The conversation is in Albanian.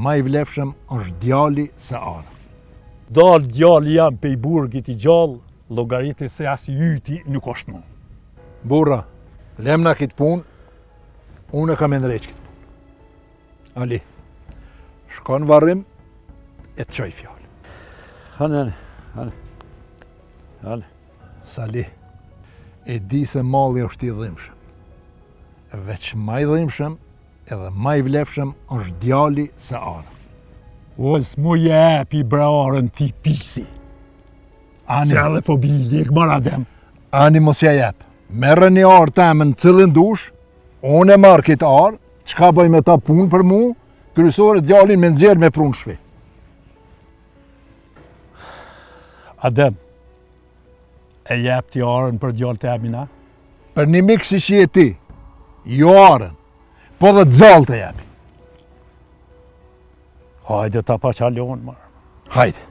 Ma i vlefshëm është djali se ara. Dal djali jem pej burgit i gjallë, llogarite se as i yti nuk është më. Burra, lemna këtë punë, unë e kam e ndreq këtë punë. Ali, shko në varrim e të çoj fjalë. Hane, hane, hane. Sali, e di se malli është i dhimshëm. Veç ma i dhimshëm edhe ma i vlefshëm është djali se ara. O, s'mu jepi bre arën ti pisi. Ani. Se edhe po bi lek mor Adem. Ani mos ja jep. Merre një arë temen cilën dush, unë e marr këtë arë, çka bëj me ta punë për mu, kryesore djalin me nxjerr me pru n'shpi. Adem, e jep ti arën për djalë temin, a? Për një mik si që je ti, jo arën, po dhe gjallë të jepi. Hajde ta paça lon, marë. Hajde.